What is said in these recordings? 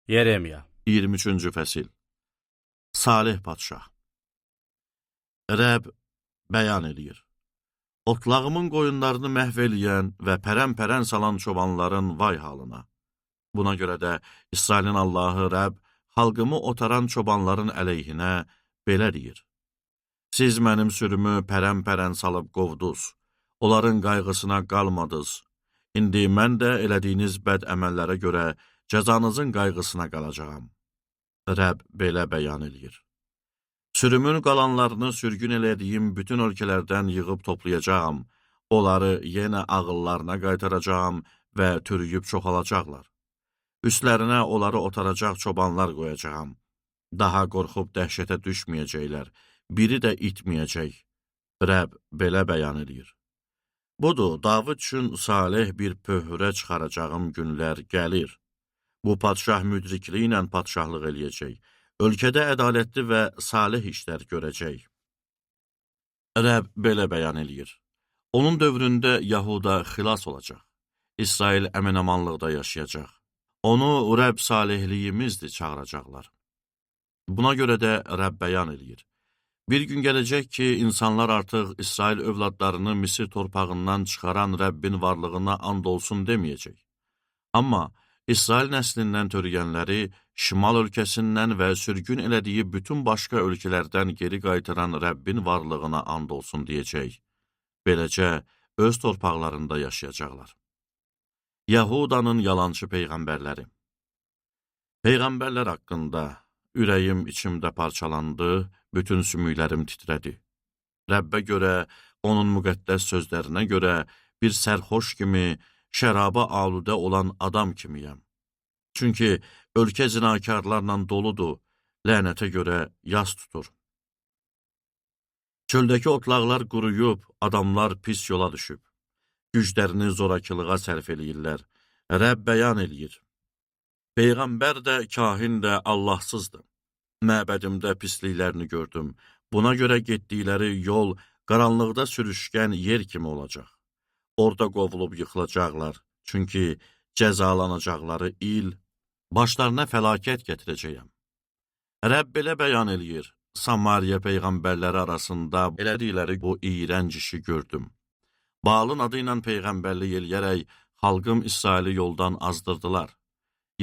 Yeremiya 23-cü fəsil. Salih padşah. Rəbb bəyan eləyir. Otlağımın qoyunlarını məhv eləyən və pərən-pərən salan çobanların vay halına. Buna görə də İsrailin Allahı Rəbb xalqımı otaran çobanların əleyhinə belə deyir. Siz mənim sürümü pərən-pərən salıb qovduz, onların qayğısına qalmadınız. İndi mən də elədiyiniz bəd əməllərə görə cəzanızın qayğısına qalacağam. Rəbb belə bəyan eləyir. Sürümün qalanlarını sürgün elədiyim bütün ölkələrdən yığıb toplayacağam, onları yenə ağıllarına qaytaracağam və türüyüb çoxalacaqlar. Üstlərinə onları otaracaq çobanlar qoyacağam. Daha qorxub dəhşətə düşməyəcəklər, biri də itməyəcək. Rəbb belə bəyan eləyir. Budur, Davud üçün salih bir pöhrə çıxaracağım günlər gəlir. Bu padşah müdrikliyi ilə padşahlıq eləyəcək. Ölkədə ədalətli və salih işlər görəcək. Rəbb belə bəyan eləyir. Onun dövründə Yahuda xilas olacaq. İsrail əmin-amanlıqda yaşayacaq. Onu Rəbb salihliyimizdir çağıracaqlar. Buna görə də Rəbb bəyan eləyir. Bir gün gələcək ki, insanlar artıq İsrail övladlarını Misir torpağından çıxaran Rəbbin varlığına and olsun deməyəcək. Amma İsrail nəslindən törəyənləri şimal ölkəsindən və sürgün elədiyi bütün başqa ölkələrdən geri qaytaran Rəbbin varlığına and olsun deyəcək. Beləcə, öz torpaqlarında yaşayacaqlar. Yahudanın yalançı peyğəmbərləri. Peyğəmbərlər haqqında ürəyim içimdə parçalandı, bütün sümüklərim titrədi. Rəbbə görə, onun müqəddəs sözlərinə görə bir sərxoş kimi, şəraba aludə olan adam kimiyəm. Çünki ölkə zinakarlarla doludur, lənətə görə yas tutur. Çöldəki otlaqlar quruyub, adamlar pis yola düşüb. Güclərini zorakılığa sərf eləyirlər. Rəbb bəyan eləyir. Peyğəmbər də, kahin də Allahsızdır. Məbədimdə pisliklərini gördüm. Buna görə getdikləri yol qaranlıqda sürüşkən yer kimi olacaq. Orada qovulub yıxılacaqlar, çünki cəzalanacaqları il başlarına fəlakət gətirəcəyəm. Rəbb belə bəyan eləyir, Samariya peyğəmbərləri arasında elədikləri bu iyrənc işi gördüm. Baalın adı ilə peyğəmbərlik eləyərək xalqım İsraili yoldan azdırdılar.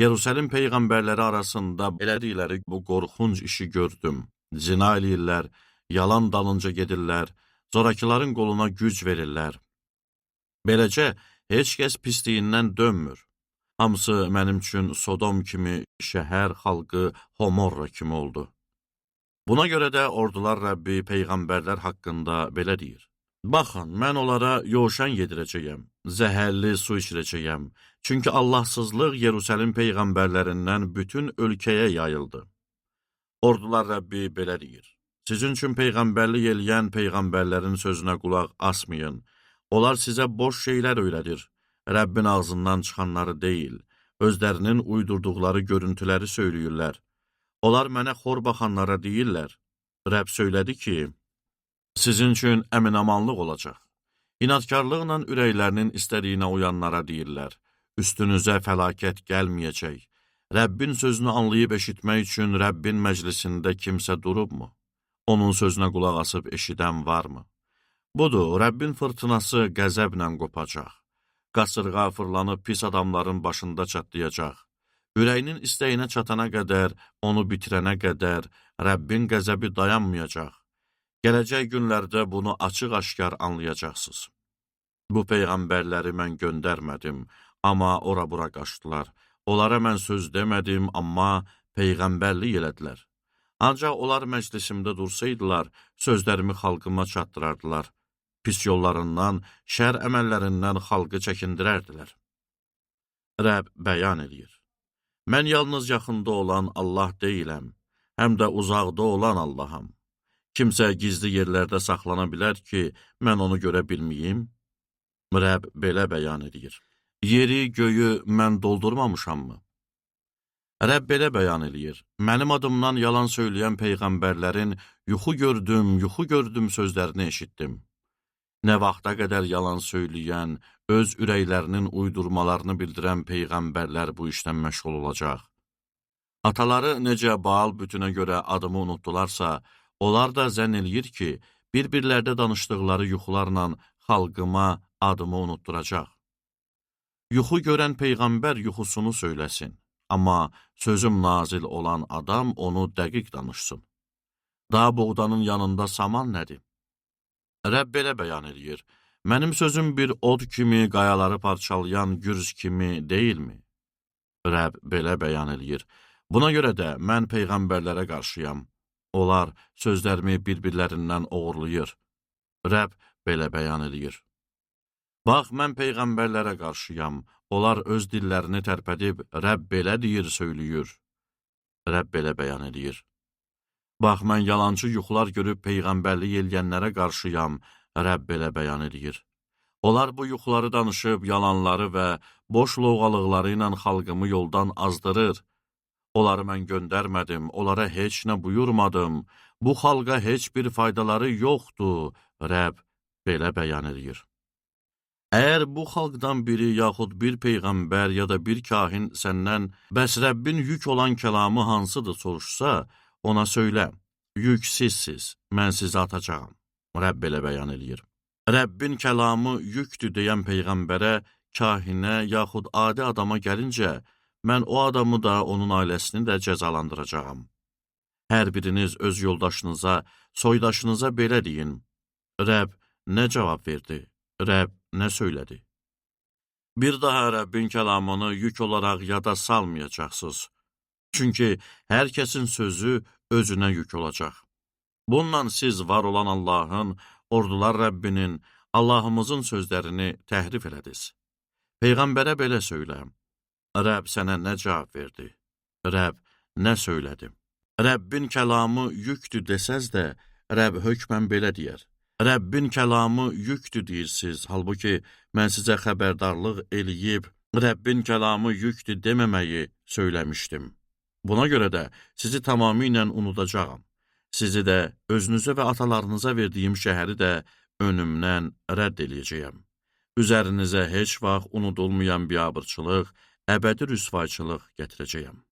Yerusəlim peyğəmbərləri arasında elədikləri bu qorxunc işi gördüm. Zina eləyirlər, yalan dalınca gedirlər, zorakıların qoluna güc verirlər. Beləcə, heç kəs pisliyindən dönmür. Hamısı mənim üçün Sodom kimi, şəhər xalqı Homorra kimi oldu. Buna görə də ordular Rəbbi peyğəmbərlər haqqında belə deyir. Baxın, mən onlara yoşan yedirəcəyəm, zəhərli su içirəcəyəm. Çünki Allahsızlıq Yerusəlim peyğəmbərlərindən bütün ölkəyə yayıldı. Ordular Rəbbi belə deyir. Sizin üçün peyğəmbərlik eləyən peyğəmbərlərin sözünə qulaq asmayın. Onlar sizə boş şeylər öyrədir. Rəbbin ağzından çıxanları deyil, özlərinin uydurduqları görüntüləri söyləyirlər. Onlar mənə xor baxanlara deyirlər. Rəbb söylədi ki, sizin üçün əminamanlıq olacaq. İnadkarlıqla ürəklərinin istədiyinə uyanlara deyirlər. Üstünüzə fəlakət gəlməyəcək. Rəbbin sözünü anlayıb eşitmək üçün Rəbbin məclisində kimsə durubmu? Onun sözünə qulaq asıb eşidən varmı? Budur, Rəbbin fırtınası qəzəblə qopacaq. Qasırğa fırlanıb pis adamların başında çatlayacaq. Ürəyinin istəyinə çatana qədər, onu bitirənə qədər Rəbbin qəzəbi dayanmayacaq. Gələcək günlərdə bunu açıq-aşkar anlayacaqsınız. Bu peyğəmbərləri mən göndərmədim, amma ora-bura qaçdılar. Onlara mən söz demədim, amma peyğəmbərlik elədilər. Ancaq onlar məclisimdə dursaydılar, sözlərimi xalqıma çatdırardılar. Pis yollarından, şər əməllərindən xalqı çəkindirərdilər. Rəbb bəyan eləyir. Mən yalnız yaxında olan Allah deyiləm, həm də uzaqda olan Allaham. Kimsə gizli yerlərdə saxlana bilər ki, mən onu görə bilməyim? Rəbb belə bəyan edir. Yeri, göyü mən doldurmamışammı? Rəbb belə bəyan eləyir. Mənim adımdan yalan söyləyən peyğəmbərlərin yuxu gördüm, yuxu gördüm sözlərini eşitdim. Nə vaxta qədər yalan söyləyən, öz ürəklərinin uydurmalarını bildirən peyğəmbərlər bu işdən məşğul olacaq. Ataları necə Baal bütünə görə adımı unutdularsa, onlar da zənn eləyir ki, bir-birlərdə danışdıqları yuxularla xalqıma adımı unutduracaq. Yuxu görən peyğəmbər yuxusunu söyləsin, amma sözüm nazil olan adam onu dəqiq danışsın. Daha buğdanın yanında saman nədir? Rəbb belə bəyan eləyir, mənim sözüm bir od kimi, qayaları parçalayan gürz kimi deyilmi? Rəbb belə bəyan eləyir, buna görə də mən peyğəmbərlərə qarşıyam. Onlar sözlərimi bir-birlərindən oğurlayır. Rəbb belə bəyan eləyir. Bax, mən peyğəmbərlərə qarşıyam. Onlar öz dillərini tərpədib, Rəbb belə deyir, söylüyür. Rəbb belə bəyan eləyir. Bax, mən yalancı yuxular görüb peyğəmbərlik eləyənlərə qarşıyam. Rəbb belə bəyan eləyir. Onlar bu yuxuları danışıb, yalanları və boş lovğalıqları ilə xalqımı yoldan azdırır. Onları mən göndərmədim, onlara heç nə buyurmadım. Bu xalqa heç bir faydaları yoxdur, Rəbb belə bəyan eləyir. Əgər bu xalqdan biri yaxud bir peyğəmbər ya da bir kahin səndən bəs Rəbbin yük olan kəlamı hansıdır soruşsa, ona söylə, yük sizsiz, mən sizi atacağam. Rəbb belə bəyan eləyir. Rəbbin kəlamı yükdür deyən peyğəmbərə, kahinə yaxud adi adama gəlincə, mən o adamı da, onun ailəsini də cəzalandıracağam. Hər biriniz öz yoldaşınıza, soydaşınıza belə deyin. Rəbb nə cavab verdi? Rəbb nə söylədi? Bir daha Rəbbin kəlamını yük olaraq yada salmayacaqsınız. Çünki hər kəsin sözü özünə yük olacaq. Bununla siz var olan Allahın, ordular Rəbbinin, Allahımızın sözlərini təhrif elədiniz. Peyğəmbərə belə söylə. Rəbb sənə nə cavab verdi? Rəbb nə söylədi? Rəbbin kəlamı yükdür desəz də, Rəbb hökmən belə deyər. Rəbbin kəlamı yükdür deyirsiniz, halbuki mən sizə xəbərdarlıq eləyib, Rəbbin kəlamı yükdür deməməyi söyləmişdim. Buna görə də sizi tamamilə unudacağam. Sizi də, özünüzə və atalarınıza verdiyim şəhəri də önümdən rədd eləyəcəyəm. Üzərinizə heç vaxt unudulmayan biabırçılıq, əbədi rüsvayçılıq gətirəcəyəm.